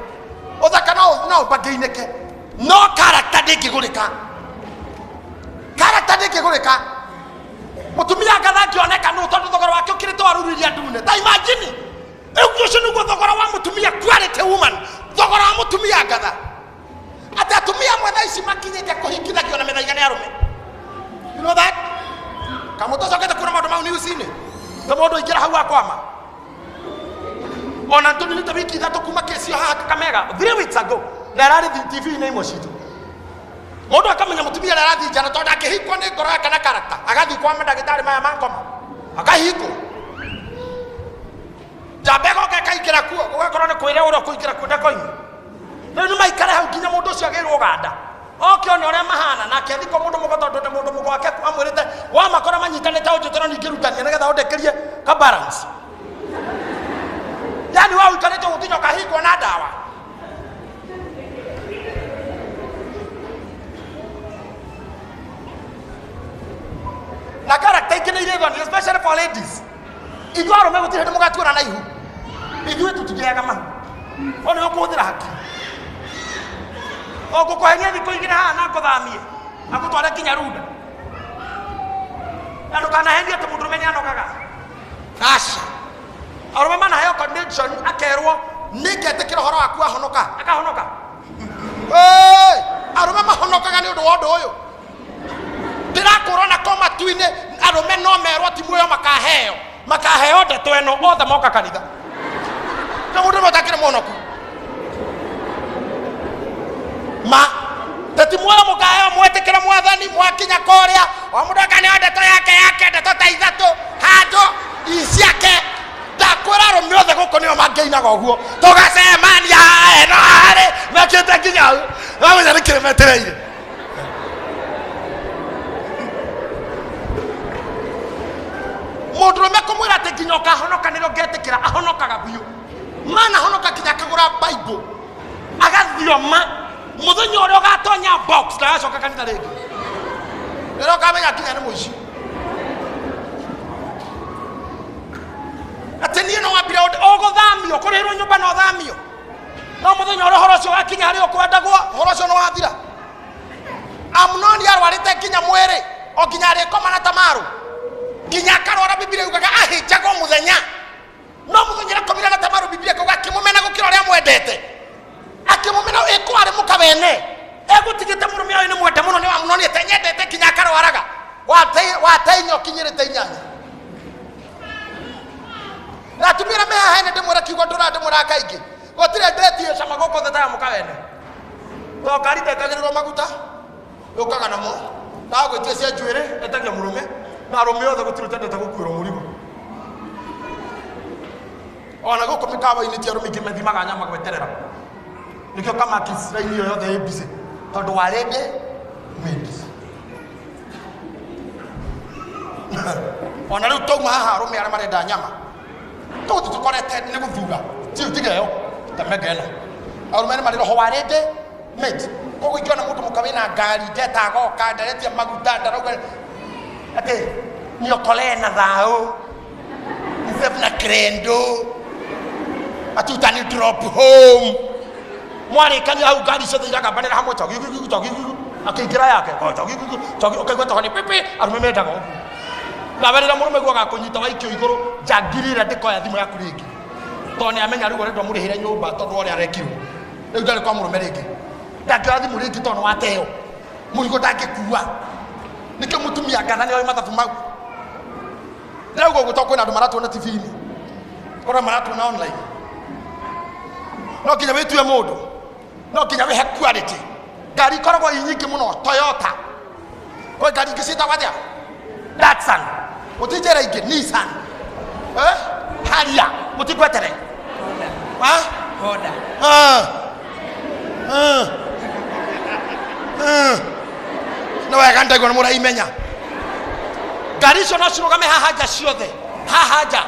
ũthaka no ũbangĩinĩke, no character ndĩngĩgũrĩka, character ndĩngĩgũrĩka. Mũtumia ngatha angĩoneka nũ, tondũ thogora wake ũkĩrĩte wa ruru iria ndune. Ta imagine ũguo, ũcio nĩguo thogora wa mũtumia, quality woman, thogora wa mũtumia ngatha. Atĩ atumia amwe thaa ici makinyĩte kũhikithagio na mĩthaiga nĩ arũme. You know that kamũtũ ũcokete kuona maũndũ mau news-inĩ, ta mũndũ aingĩra hau akwama. Ona tũninĩte wiki 3 kuma kĩcio haha Kakamega, 3 weeks ago, na ĩrarĩ TV-inĩ imwe citũ. Mũndũ akamenya mũtumia ũrĩa arathiĩ njana, tondũ akĩhikwo nĩ ngoro yake na character, agathiĩ kwa mandagĩtarĩ maya ma ngoma, akahikwo, njamba ĩgoka ĩkaingĩra kuo, gũgakorwo nĩ kwĩra ũrĩa ũkũingĩra kuo ndakoima. Rĩu nĩ maikare hau nginya mũndũ ũcio agĩrwo Ũganda oke one ũrĩa mahana, nake athikwo mũndũ mũgo, tondũ ndĩ mũndũ mũgo wake amwĩrĩte wamakora manyitanĩte ũnjĩtĩro ningĩrutania nĩgetha ũndĩkĩrie ka balance. Yani wa ũikarĩte ũguo nginya ũkahingwo na ndawa. Na character ingĩ nĩ irĩ thoni, especially for ladies. Ithuĩ arũme gũtirĩ hĩndĩ mũgatuona na ihu, ithuĩ tũtigĩaga mahu. O nĩ ũkũhũthĩra haki ũngũkũhenia thikũ 2 haha na ngũthamie agũtware nginya runda, na ndũkanahenie atĩ mũndũrũme nĩ anogaga. Aca, arũme manaheo connection, akerwo nĩngetĩkĩra ũhoro waku ahonoka, akahonoka. Hey! Arũme mahonokaga nĩ ũndũ wa ũndũ ũyũ ndĩrakũrwo na ko matu-inĩ. Arũme no merwo ti muoyo makaheo, makaheo ndeto ĩno othe moka kanitha na mũndũ ũmwe ũtakĩrĩ mũhonoku ma teti muoyo mũkaheo mwetĩkĩra Mwathani. Mwakinya kũrĩa, o mũndũ akaneo ndeto yake yake, ndeto ta ithatũ handũ i ciake. Ndakwĩra arũme othe gũkũ nĩo mangĩinaga ũguo, tũgacemania ĩno harĩ mekĩte nginya hau, wamenya nĩ kĩrĩ metereire. Mũndũrũme kũmwĩra atĩ nginya ũkahonoka nĩrĩo ngetĩkĩra, ahonokaga biũ. Mana honoka nginya akagũra Bible agathioma. Mũthenya ũrĩa ũgatonya box ndagacoka kanitha rĩngĩ, rĩrĩa ũkamenya nginya nĩ mũici. Atĩ niĩ no wambire ũgũthamio, kũrĩhĩrwo nyũmba na ũthamio, no mũthenya ũrĩa ũhoro ũcio wakinya harĩa ũkwendagwo, ũhoro ũcio nĩ wathira. Amunoni arwarĩte nginya mwĩrĩ, o nginya arĩkoma na Tamaru nginya akarwara. Bibilia yugaga ahĩnjagwo mũthenya, no mũthenya ũrĩa akomire na Tamaru, Bibilia ĩkauga akĩmũmena gũkĩra ũrĩa amwendete, akĩmũmena. Ĩko arĩ mũka wene egũtigĩte mũrũme ũyũ nĩ mwende mũno nĩ Amunoni, etenyendete nginya akarwaraga. Wate inya ũkinyĩrĩte inyanya na atumia arĩa me haha, nĩ ndĩmwĩra kiugo ndũra ndĩmwĩraga kaingĩ, gũtirĩ ndĩtie cama gũkũ thĩ ta ya mũka wene, to ngari ndekagĩrĩrwo maguta, yũkaga namo na gwĩtia cia njuĩrĩ etagia mũrũme. Na arũme othe gũtirĩ ũtendete gũkuĩrwo mũrigo. Ona gũkũ mĩkawa-inĩ ti arũme aingĩ mathimaga nyama gweterera, nĩkĩo kamakis raini ĩyo yothe ĩ busy, tondũ wa ready made. Ona rĩu twauma haha, arũme arĩa marenda nyama tũgũthiĩ tũkorete nĩ gũthura tiga ĩyo temenge ĩno. Arũme nĩ marĩ roho wa ready made, koguo ingĩona mũndũ mũka wĩna ngari ndeta agoka, ndaretia maguta, ndarauga atĩ niokolee na thao nisave na krendo ati utani drop home. Mwarĩkania hau, ngari ciothe iragambanĩra hamwe, togigugu togigugu, akĩingĩra yake togigugu togi, ũkaigua tohoni pipi. Arũme mendaga ũguo. Nawe rĩrĩa mũrũme guo agakũnyita waikio igũrũ, njangiri ĩrĩa ndĩkoya thimũ yaku rĩngĩ, tondũ nĩ amenya rĩu ũrenda mũrĩhĩre nyũmba, tondũ ũrĩa arekirwo rĩu ndarĩ kwa mũrũme rĩngĩ, ndangĩoya thimũ rĩngĩ tondũ nĩ wateo mũrigo, ndangĩkua. Nĩkĩo mũtumia ngatha nĩ oĩ mathabu mau. Ndĩrauga ũguo tondũ kwĩna andũ maratuona TV-inĩ, korwo maratuona online. No nginya wĩtue mũndũ, no nginya wĩhe quality. Ngari ikoragwo i nyingĩ mũno, Toyota, kwĩ ngari ingĩ ciĩtagwo atĩa, Datsun, gũtirĩ njĩra ingĩ, Nissan, eh? Harrier, mũtikwetere. Ah? Honda. Ah. Ah. Ah. Nĩ wega ndaigua nĩ mũraimenya ngari icio no cirũgame haha nja ciothe. Haha nja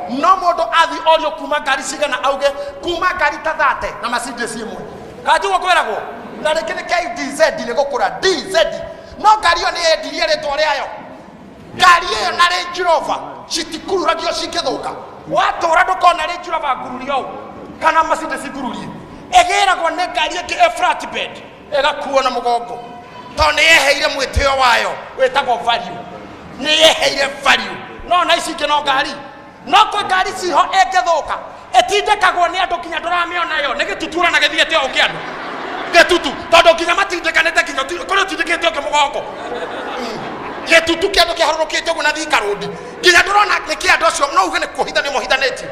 no mũndũ athi orio kuma ngari cigana auge kuma ngari ta 30 na Mercedes ĩmwe. Kana tiguo kwĩragwo? Na rĩngĩ nĩ KDZ nĩ gũkũra DZ, no ngari ĩyo nĩ yendirie rĩtwa rĩayo. Ngari ĩyo na Range Rover citikururagio cingĩthũka. Watũra ndũkona Range Rover ngururie ũũ kana Mercedes ngururie, ĩgĩragwo nĩ ngari ĩngĩ ĩ flatbed ĩgakuo na mũgongo, tondũ nĩ yeheire mwĩtĩo wayo wĩtagwo value, nĩ yeheire value. No na ici ingĩ no ngari, no kwĩ ngari ciho ĩngĩthũka ĩtindĩkagwo nĩ andũ nginya ndũramĩona yo nĩ gĩtutura na gĩthiĩte ũũ kĩa andũ gĩtutu, tondũ nginya matindĩkanĩte nginya kũrĩ ũtindĩkĩte ũngĩ mũgongo, gĩtutu kĩa andũ kĩharũrũkĩte ũguo na Thika Road nginya ndũrona nĩ kĩa andũ acio, no uge nĩ kũhithanio mohithanĩtie.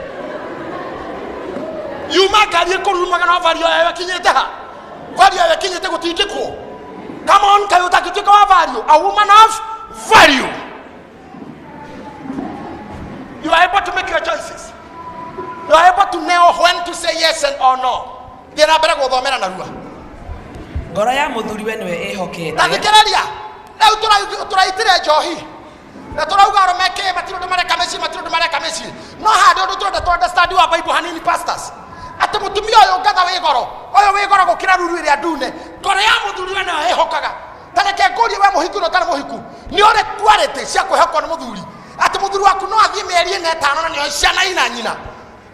Yuma ngari ĩkũrurumaga no value yayo ĩkinyĩte ha? Value yayo ĩkinyĩte gũtindĩkwo? Come on, kaĩ ũtangĩtuĩka wa value, a woman of value. You are able to make your choices. You are able to know when to say yes and or no. Thiĩ na mbere gũthomera narua. Ngoro ya mũthuriwe nĩwe ĩhokete. Ta thikĩrĩria. Rĩu tũraitire njohi. Na tũrauga arũme kĩ matirĩ ũndũ mareka mĩciĩ, matirĩ ũndũ mareka mĩciĩ. No handũ ũndũ tũrenda tũ understand wa Bible hanini, pastors. Atĩ mũtumia ũyũ ngatha wĩ goro, ũyũ wĩ goro gũkĩra ruru ĩrĩa ndune. Ngoro ya mũthuriwe nĩyo ĩhokaga. Ta reke ngũrie we mũhiku na ũtarĩ mũhiku, nĩ ũrĩ quality cia kwĩhokwo nĩ mũthuri? Atĩ mũthuri waku no athiĩ mĩeri ĩna ĩtano na nĩoĩ ciana ina nyina?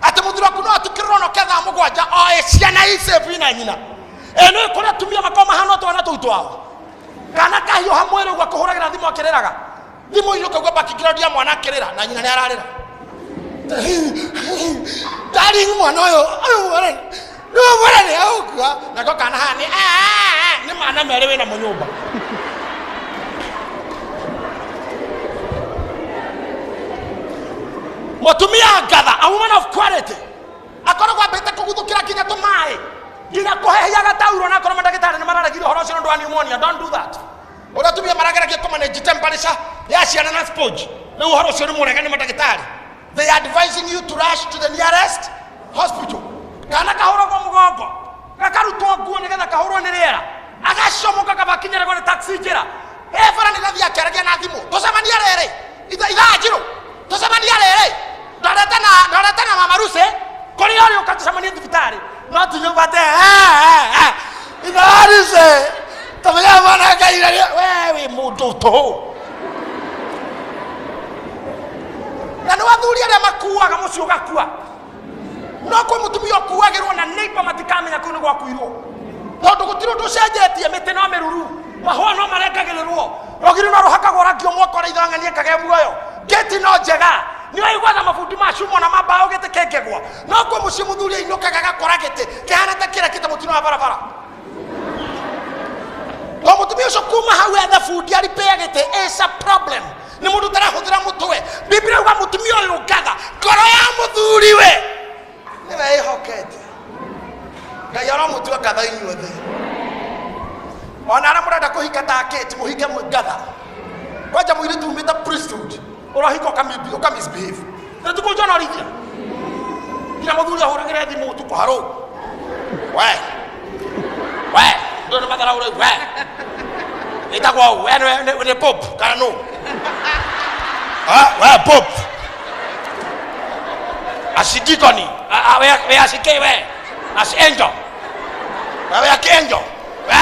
Atĩ mũthuri waku no atukĩrĩrwo na ũke thaa 7 oĩ ciana i safe ina nyina? Ĩ nĩ kũrĩ atumia makoragwo mahana twana tũu twao, kana kahiũha mwĩrĩ ũguo akũhũragĩra thimũ akĩrĩraga thimũ inĩ, ũkaigua background ya mwana akĩrĩra na nyina nĩ ararĩra, "Darling, mwana ũyũ ũyũ mwana nĩ mwana nĩ agũkua," nako kana haha nĩ nĩ mana merĩ wĩna mũnyũmba. Mũtumia ngatha, a woman of quality, akoragwo ambĩte kũguthũkĩra nginya tũmaĩ, nginya kũhehia gatauro, na akorwo mandagĩtarĩ nĩ mararegire ũhoro ũcio nĩ ũndũ wa pneumonia. Don't do that. Ũrĩa atumia marageragia kũmanage temperature ya ciana na sponge, rĩu ũhoro ũcio nĩ mũrege nĩ mandagĩtarĩ. They are advising you to rush to the nearest hospital. Kana kahũragwo mũgongo, gakarutwo nguo nĩgetha kahũrwo nĩ rĩera, agacomoka kabakinyĩragwo nĩ taxi njĩra e bara nĩ gathiĩ akĩaragia na thimũ, "Tũcemania rĩrĩ ithaa njirũ, tũcemania rĩrĩ, ndorete na mama Lucy kũrĩa ũrĩ, ũka tũcemanie thibitarĩ." No ti nyũmba te ithaa Lucy tũmenya mwana Ngai we wĩ mũndũ tũhũ. Na nĩ athuri arĩa makuaga mũciĩ ũgakua, no kwĩ mũtumia ũkuagĩrwo na neighbor matikamenya kũu nĩ gwakuirwo, tondũ gũtirĩ ũndũ ũcenjetie. Mĩtĩ no mĩruru, mahũa no marengagĩrĩrwo, rũgiri no rũhakagwo rangi o mwaka ũrĩa ithang'anie kage muoyo, ngĩti no njega nĩ waiguaga mabundi ma cuma na ma mbaũ gĩtĩ kĩngĩgwa. No kwĩ mũciĩ mũthuri ainũkaga agakora gĩtĩ kĩhana ta kĩrĩa kĩte mũtino wa barabara, to mũtumia ũcio kuma hau ethe bundi aripĩa gĩtĩ is a problem. Nĩ mũndũ ũtarahũthĩra mũtwe. Biblia uga mũtumia ũyũ ngatha, ngoro ya mũthuriwe nĩwe ĩhokete. Ngai aromũtua ngatha inyuothe, ona arĩa mũrenda kũhika ta Kate, mũhike mwĩ ngatha. Kwanja mũirĩtu umĩte priesthood ũrohika ũka misbehave na tikũnjonorithia nginya mũthuri ahũragĩre thimũ ũtukũ, "Harũ we, we ndũ nĩ matharaũ rĩu, we ĩtagwo ũũ, we nĩ pope kana nũ? Ah, we pope acidikoni we, we acike we as angel, we we akĩangel we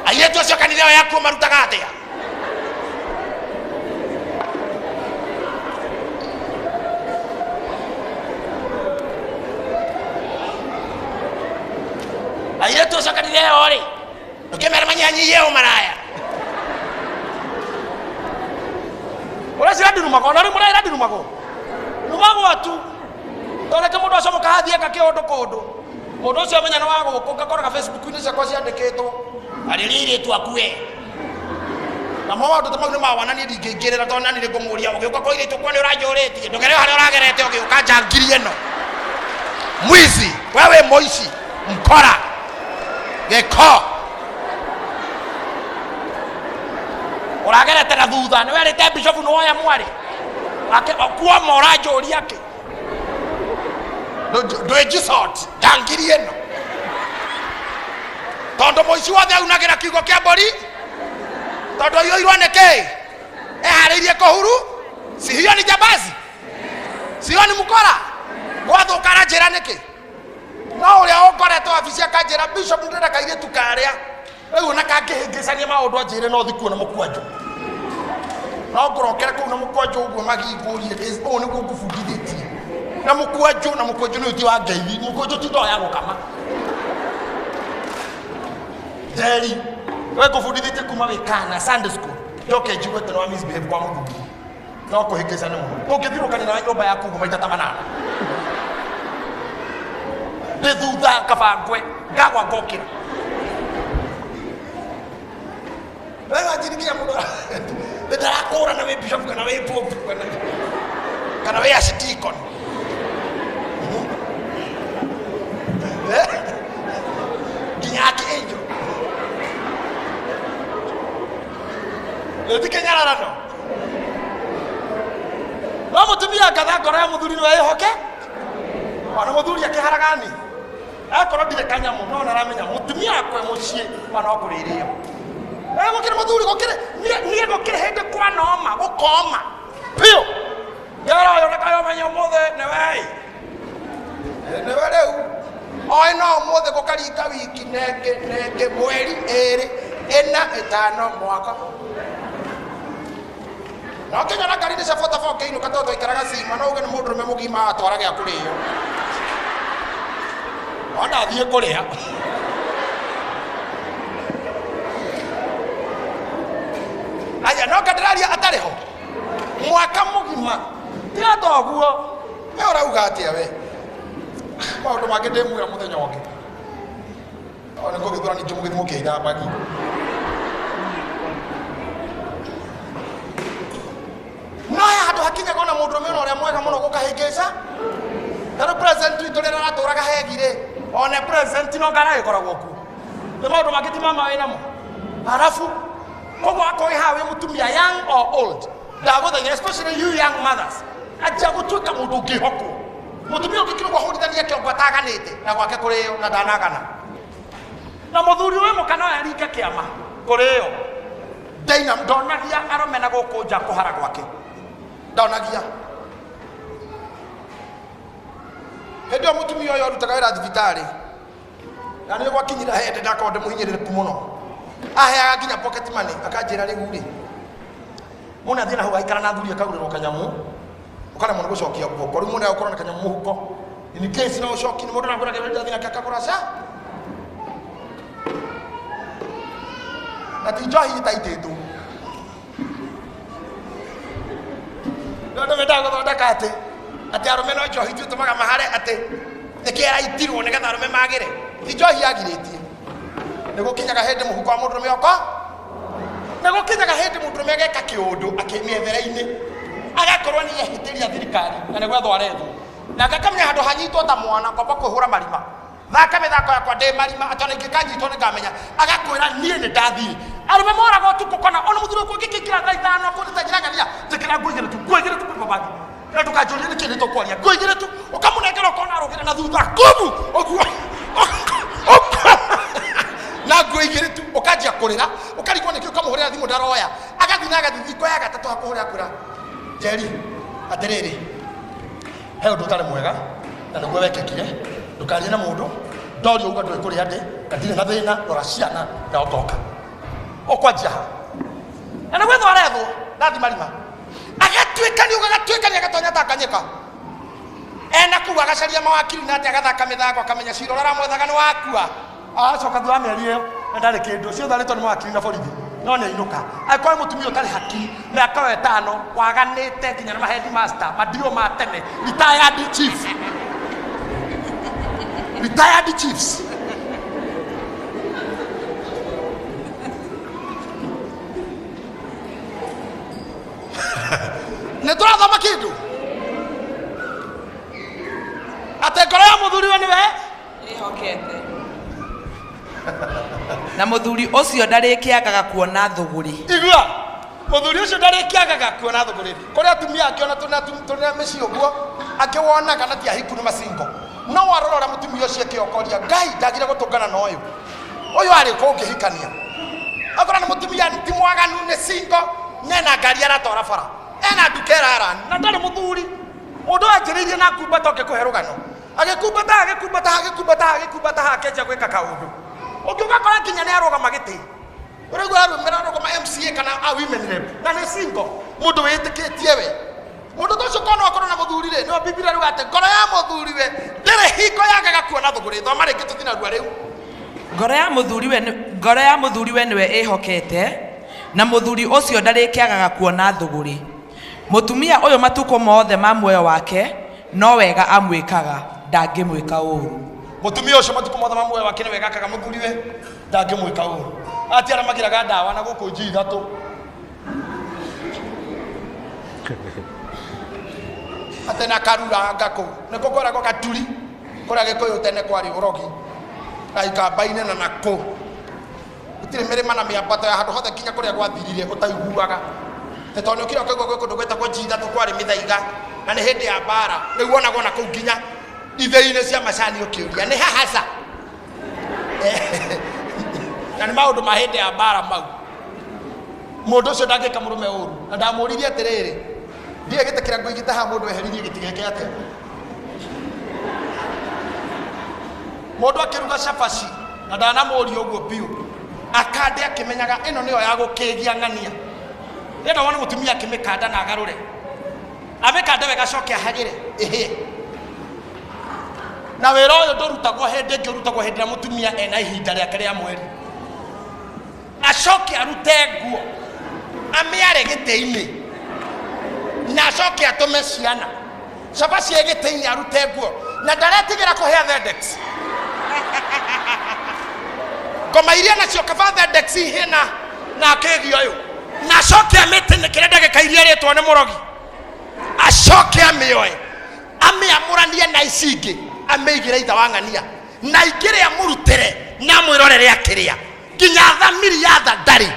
airĩtu acio kanitha ĩyo yakuo marutaga atĩa?" Airĩtu acio kanitha ĩyo rĩ, ũkĩmera manyihanyihie ũmaraya ũrĩa cirandirumagwo, na rĩu mũraira ndirumagwo numagwo tu, tondũ rĩngĩ mũndũ acomoka hathiĩ eka kĩũndũ kũndũ, mũndũ ũcio amenya nĩ wa gũkũ, ngakoraga Facebook-inĩ ciakwa ciandĩkĩtwo, "Arĩria airĩtu aku we." Namo maũndũ ta mau nĩ mawana, niĩ ndingĩingĩrĩra, tondũ nani nĩ ngũmũria, "Ũgĩũka kwa airĩtu kwa nĩ ũranjũrĩtie? Ndũgere harĩa ũragerete ũgĩũka, njangiri ĩno, mwizi we, wĩ mũici, mkora, gĩko, ũragerete na thutha, nĩ werĩte bishofu nĩ woya mwarĩ kuoma, ũranjũria kĩ? Ndwĩnjicot, njangiri ĩno." Tondũ mũici wothe aunagĩra kiugo kĩa mbũri, tondũ aiyũirwo nĩ kĩ eharĩirie kũhuru si hiyo ni jambazi. Sio ni mukora gwathũka aranjĩra nĩkĩ? No ũrĩa ũkoretwo wabici akanjĩra, bishop, ndĩrenda kairĩtu karĩa rĩu ona kangĩhĩngĩcania maũndũ anjĩre no thikuo na mũkwanjũ, no ngũrokere kũu na mũkwanjũ ũguo magingũrie ũũ nĩguo ngũbundithĩtie na mũkwanjũ, na mũkwanjũ nĩ ũti wa ngeithi, mũkwanjũ ti ndoo ya gũkama. Njeri, we ngũbundithĩtie kuma wĩ kana Sunday school, njoke njigue atĩ nĩ wa misbehave kwa mũthuri, no kũhĩngĩcane mũno, ũngĩthirũkania na nyũmba yaku ũguo maita ta manana ndĩ thutha kabangwe ngagwa ngokĩra. We wanjirikia mũndũ ndĩrakũra na wĩ bishop kana wĩ pope kana wĩ archdeacon. Eh? Nginya archangel nĩ kĩnyararano. No mũtumia ngatha, ngoro ya mũthuri nĩwe ĩhoke, ona mũthuri akĩharagani akorwo ndirĩ kanyamũ, no naramenya mũtumia akwe mũciĩ ona okũrĩrĩo. Gũkĩrĩ mũthuri, gũkĩrĩ niĩ gũkĩrĩ hĩndĩ kwanoma gũkoma biũ ngera ũyũ reka ũmenye ũmũthĩ nĩwe nĩwe rĩu oĩ no ũmũthĩ gũkaringa wiki nengĩ nengĩ mweri ĩrĩ ĩna ĩtano mwaka no kĩnyona ngari nĩ cia bota ngĩinũka tondũ twaikaraga cima, no uge nĩ mũndũrũme mũgima atwara gĩa kũrĩo no ndathiĩ kũrĩa. Aya no ngandĩraria atarĩ ho mwaka mũgima, tiga toguo we ũrauga atĩa? We maũndũ mangĩ ndĩmuĩra mũthenya ũngĩ. O nĩ kũgĩthũra ningĩ mũgĩthiĩ mũkĩithambagi. No he handũ hakinyaga ona mũndũrũme ona ũrĩa mwega mũno gũkahĩngĩca. Ta rĩu president witũ rĩrĩa aratũraga hegi rĩ, one president no ngaragĩkoragwo kuo nĩ maũndũ mangĩ ti mama wĩnamo. Halafu koguo akorwo wĩ haha wĩ mũtumia, young or old, ndagũthaitha, especially you young mothers, anjia gũtuĩka mũndũ ũngĩhokwo, mũtumia ũngĩkirwo ahũrithania kĩongo ataganĩte na gwake kũrĩo na ndanagana na mũthuri ũyũ mũka no aringe kĩama kũrĩo ndaina ndonagia arũme na gũkũ nja kũhara gwake ndonagia. Hĩndĩ ĩyo mũtumia ũyũ arutaga wĩra thibitarĩ na nĩ gwakinyira hĩndĩ ndakorwo ndĩ mũhinyĩrĩrĩku mũno, aheaga nginya pocket money, akanjĩra rĩu rĩ mũndũ athiĩ na hau aikara na athuri akagũrĩrwo kanyamũ, ũkaremwo nĩ gũcokia guoko. Rĩu mũndũ agũkorwo na kanyamũ mũhuko in case no ũcoki nĩ mũndũ aragũra kĩndũ athiĩ nake akagũra ca na ti njohi ĩtaitĩtwo. No andũ mendaga gũthondeka atĩ arũme no njohi tu ĩtũmaga mahare, atĩ nĩkĩ araitirwo nĩgetha arũme magĩre. Ti njohi yagirĩtie. Nĩ gũkinyaga hĩndĩ mũhuko wa mũndũrũme ũko, nĩ gũkinyaga hĩndĩ mũndũrũme ageka kĩũndũ akĩmĩethere-inĩ, agakorwo nĩ ehĩtĩria thirikari na nĩ gwethwo arethwo, na ngakamenya handũ hanyitwo ta mwana ngomba kwĩhũra marima, thaka mĩthako yakwa ndĩ marima, atĩ ona ingĩkanyitwo nĩ ngamenya. Agakwĩra niĩ nĩ ndathiĩ. Arũme moraga ũtukũ kona ona mũthuri wakwa ngĩkĩingĩra thaa 5 kũndĩ ta njĩra ng'ania, njĩkĩra nguo igĩrĩ tu, nguo igĩrĩ tu babagi, na ndũkanjũrie nĩkĩ nĩ tũkwaria, nguo igĩrĩ tu ũkamũnengera, ũkona arũgĩra na thutha kumu ũguo na nguo igĩrĩ tu, ũkanjia kũrĩra, ũkarigwo nĩkĩ, ũkamũhũrĩra thimũ ndaroya, agathiĩ na agathiĩ thikũ ya gatatũ akũhũrĩra kwĩra, Njeri, atĩrĩrĩ, he ũndũ ũtarĩ mwega na nĩguo wekĩkire, ndũkarie na mũndũ, ndorio uga ndũĩ kũrĩa ndĩ na ndirĩ na thĩna, rora ciana na ũngoka ũkwanjia ha na nĩ gwethwo arethwo nathi marima, agatuĩkania ũguo, agatuĩkania agatonya Tanganyika ena kuu, agacaria mawakiri na atĩ agathaka mĩthako, akamenya cira ũrĩa aramwethaga nĩ wakua. Agacoka thutha wa mĩeri ĩyo na ndarĩ kĩndũ, ciothe arĩtwo nĩ mawakiri na borithi, no nĩ ainũka. Angĩkorwo nĩ mũtumia ũtarĩ haki, mĩaka ĩyo 5 waganĩte nginya na maheadmaster madio ma tene, retired chief, retired chiefs. Nĩ tũrathoma kĩndũ atĩ ngoro ya mũthuri we nĩwe ĩhokete, na mũthuri ũcio ndarĩkĩagaga kuona thũgũrĩ. Igua, mũthuri ũcio ndarĩkĩagaga kuona thũgũrĩ. Kũrĩ atumia angĩ ona tũrĩ na mĩciĩ ũguo angĩ wonaga na ti ahiku, nĩ macingo, no warora ũrĩa mũtumia ũcio ekĩokoria, Ngai ndagire gũtũngana na ũyũ, ũyũ arĩ kũngĩhikania. Akorwo nĩ mũtumia ti mwaganu, nĩ single, nena ngari aratwara bara, ena nduka ĩrarani na ndarĩ mũthuri. Mũndũ anjĩrĩirie na kumbata ũngĩkũhe rũgano. Agĩkumbata agĩkumbata agĩkumbata agĩkumbata akĩanjia gwĩka kaũndũ. Ũngĩ ũgakora nginya nĩ arũgama gĩtĩ. Ũraigua arũmĩra arũgama MCA kana a women rep na nĩ single. Mũndũ wĩtĩkĩtie we. Mũndũ ta ũcio korwo no akorwo na mũthuri rĩ, nĩyo Bibilia ĩruga atĩ ngoro ya mũthuri we ndĩrĩ hingo yagaga kuona thũgũrĩ. Thoma rĩngĩ tũthiĩ narua rĩu. Ngoro ya mũthuriwe nĩ- ngoro ya mũthuriwe nĩwe ĩhokete, na mũthuri ũcio ndarĩkĩagaga kuona thũgũrĩ. Mũtumia ũyũ matukũ mothe ma muoyo wake no wega amwĩkaga, ndangĩmwĩka ũũru. Mũtumia ũcio matukũ mothe ma muoyo wake nĩ wega akaga mũthuriwe ndangĩmwĩka ũũru. Ati arĩa magĩraga ndawa na gũkũ nji ithatũ. Atĩ na karuranga kũu nĩkuo kweragwo gaturi kũrĩa Gĩkũyũ tene kwarĩ ũrogi na ikamba-inĩ na nakũ gũtirĩ mĩrĩma na mĩambato ya handũ hothe nginya kũrĩa gwathirire ũtaiguaga. Nĩ tondũ nĩ ũkire ũkaigua gwĩ kũndũ gwĩtagwo nji ithatũ kwarĩ mĩthaiga na nĩ hĩndĩ ya mbara. Rĩu wonagwo na kũu nginya ithĩi-inĩ cia macani ũkĩũria nĩ hahaca na nĩ maũndũ ma hĩndĩ ya mbara mau. Mũndũ ũcio ndangĩka mũrũme ũru. Na ndamũririe atĩrĩrĩ, ndiĩ gĩtĩ kĩrĩa ngũigĩte haha mũndũ eheririe gĩtĩ gĩake atĩa? Mũndũ akĩruga cabaci na ndanamũria ũguo biũ, akande akĩmenyaga ĩno nĩyo ya gũkĩgia ng'ania. Ndĩrenda wone mũtumia akĩmĩkanda na agarũre, amĩkande wega acoke ahagĩre ĩhĩe. Na wĩra ũyũ ndũrutagwo hĩndĩ ĩngĩ, ũrutagwo hĩndĩ ĩrĩa mũtumia ena ihinda rĩake rĩa mweri. Acoke arute nguo amĩare gĩtĩ-inĩ na acoke atũme ciana cabaci ĩ gĩtĩ-inĩ arute nguo na ndaretigĩra kũhĩa Thendex. Ngoma iria nacio kaba Thendex ihĩe na na akĩgi ũyũ na acoke amĩtĩnĩkĩre ndagĩka iria ĩrĩtwo nĩ mũrogi, acoke amĩoe amĩamũranie na ici ingĩ amĩigĩre itha wa ng'ania na ingĩrĩa amũrutĩre na amwĩrorere akĩrĩa nginya thamiri ya tha ndarĩ.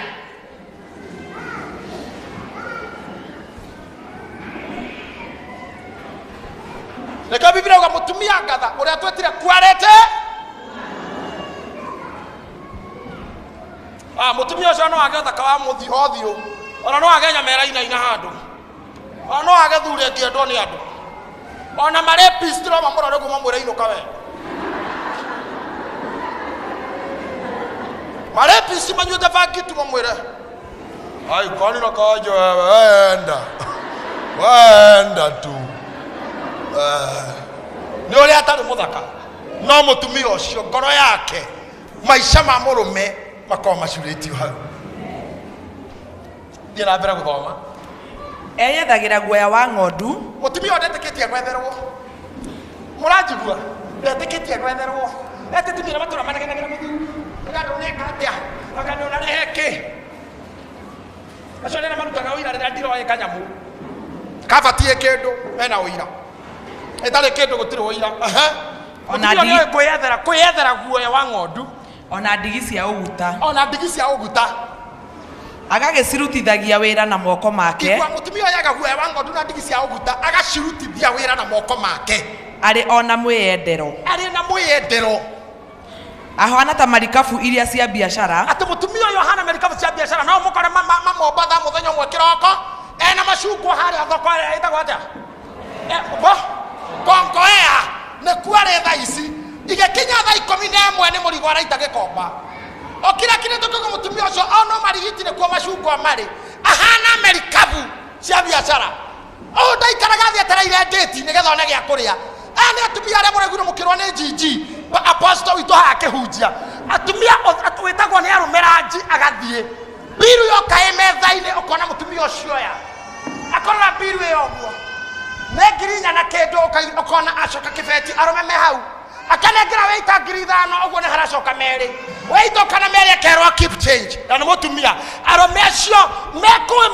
Nĩkĩo Bibilia yuga mũtumia ngatha ũrĩa twetire kwarete. Ah, mũtumia ũcio no age ũthaka wa mũthiũ othiũ, ona no age nyama ĩrainaina handũ, ona no age thuri ĩngĩendwo nĩ andũ, ona marĩ peace no mamũrore ũguo mamwĩre inũka we. Marĩ peace manyuĩte bangi tu mamwĩre ai kwani nakaje wewe wenda wenda tu. Nĩ ũrĩa atarĩ mũthaka no mũtumia ũcio ngoro yake maica ma mũrũme makoragwo macurĩtio hau. Thiĩ na mbere gũthoma. Eyethagĩra guoya wa ng'ondu. Mũtumia ũyũ ndetĩkĩtie gwetherwo. Mũranjigua? Ndetĩkĩtie gwetherwo. Etĩtumia arĩa matũra manegenagĩra mũthuri. Anga ndũneka atĩa? Anga ndũnarehe kĩ? Acio nĩ arĩa marutaga ũira rĩrĩa ndiroĩ kanyamũ. Kabatiĩ kĩndũ, mena ũira. Ĩtarĩ kĩndũ gũtirĩ ũira. Aha. Ona Mũtumia ndigi- nĩoĩ kwĩyethera, kwĩyethera guoya wa ng'ondu. Ona ndigi cia ũguta. Ona ndigi cia ũguta. Agagĩcirutithagia wĩra na moko make. Igua mũtumia ũyũ aga guoya wa ng'ondu na ndigi cia ũguta, agacirutithia wĩra na moko make. Arĩ o na mwĩyendero. Arĩ na mwĩyendero. Ahana ta marikabu iria cia biacara. Atĩ mũtumia ũyũ ahana marikabu cia biacara, no mũkore mamombatha mũthenya ũmwe kĩroko, ena macungwa harĩa thoko ĩrĩa ĩtagwo atĩa? Bo, Kongoea, nĩkuo arĩ thaa ici. Igĩkinya thaa 11 nĩ mũrigo araita gĩkomba. Okira kirĩtũ kĩguo mũtumia ũcio ono marigiti nĩkuo macungwa marĩ. Ahana merikabu cia biacara. Ũũ ndaikaraga thĩ etereire ndĩti nĩgetha one gĩa kũrĩa. Aya nĩ atumia arĩa mũraiguire mũkĩrwo nĩ GG, apostle witũ haha akĩhunjia. Atumia wĩtagwo nĩ arũme ranji agathiĩ. Mbiru yoka ĩ metha-inĩ ũkona mũtumia ũcio oya. Akorora mbiru ĩyo ũguo. Nĩ 4,000 na kĩndũ ũkona acoka kĩbeti arũme me hau. Akanengera wĩita 5,000 ũguo nĩ haracoka merĩ. Wĩita ũkana merĩ akerwo keep change. Na nĩ mũtumia. Arũme acio mekũĩ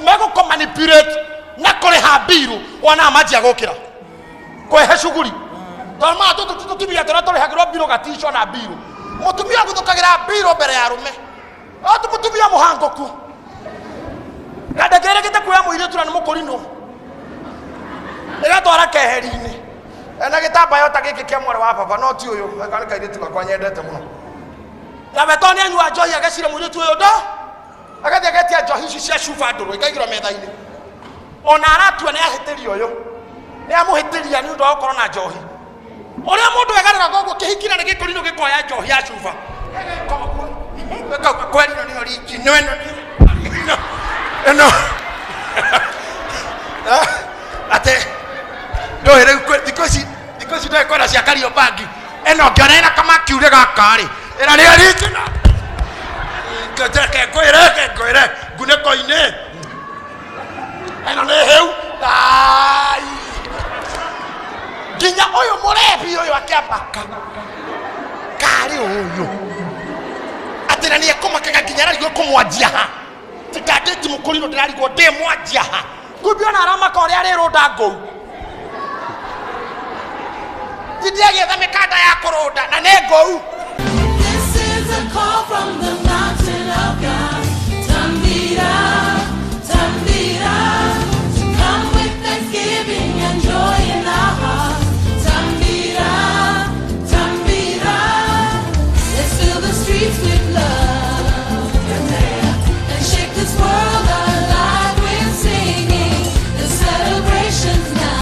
megũkũ manipulate na kũrĩha mbiru wonaga manjia gũkĩra. Kwehe cuguri. Tondũ ma tũtũ tũtumia tũrĩa tũrĩhagĩrwo mbiru gaticwo na mbiru. Mũtumia aguthũkagĩra mbiru mbere ya arũme. Atu mũtumia mũhangũku. Na ndangĩrĩgĩte kuoya mũirĩtu na nĩ mũkũrinũ. Ĩgatwara keheri-inĩ. Ena gĩtambaya ta gĩkĩ kĩa mwarĩ wa baba no ti ũyũ. Gaka nĩ kairĩtu gakwa nyendete mũno. Na we tondũ nĩ anyua njohi agecira mũirĩtu ũyũ ndo. Agathiĩ agetia njohi ici cia cuba ndũrũ ikaigĩrwo metha-inĩ. Ona aratua nĩ ahĩtĩria ũyũ. Nĩ amũhĩtĩria nĩ ũndũ wa gũkorwo na njohi. Ũrĩa mũndũ egarũraga ũguo kĩhikira nĩ gĩkũrinũ gĩkoya njohi ya cuba. Gĩgeka ũguo. Gĩkauga kweri ĩno nĩ original, ĩno nĩ original. Ĩno. Atĩ ndũĩ rĩu thikũ ici thikũ ici ndũĩ kwĩna cia Kariobangi. Ĩno ngĩona ĩna kamakiurĩ gaka rĩ, ĩno nĩ original. Reke ngwĩre, reke ngwĩre ngunĩko-inĩ. Ĩno nĩ hĩu. Ai. Nginya ũyũ mũrebi ũyũ akĩambaka karĩ ũyũ atĩ na nĩekũmakaga nginya ararigwo kũmwanjia ha titandĩti mũkũrinũ ndĩrarigwo ndĩmwanjia ha kumbe ona aramaka ũrĩa arĩrũnda ngũu tindĩ agĩetha mĩkanda ya kũrũnda na nĩ ngũu. This is a call from the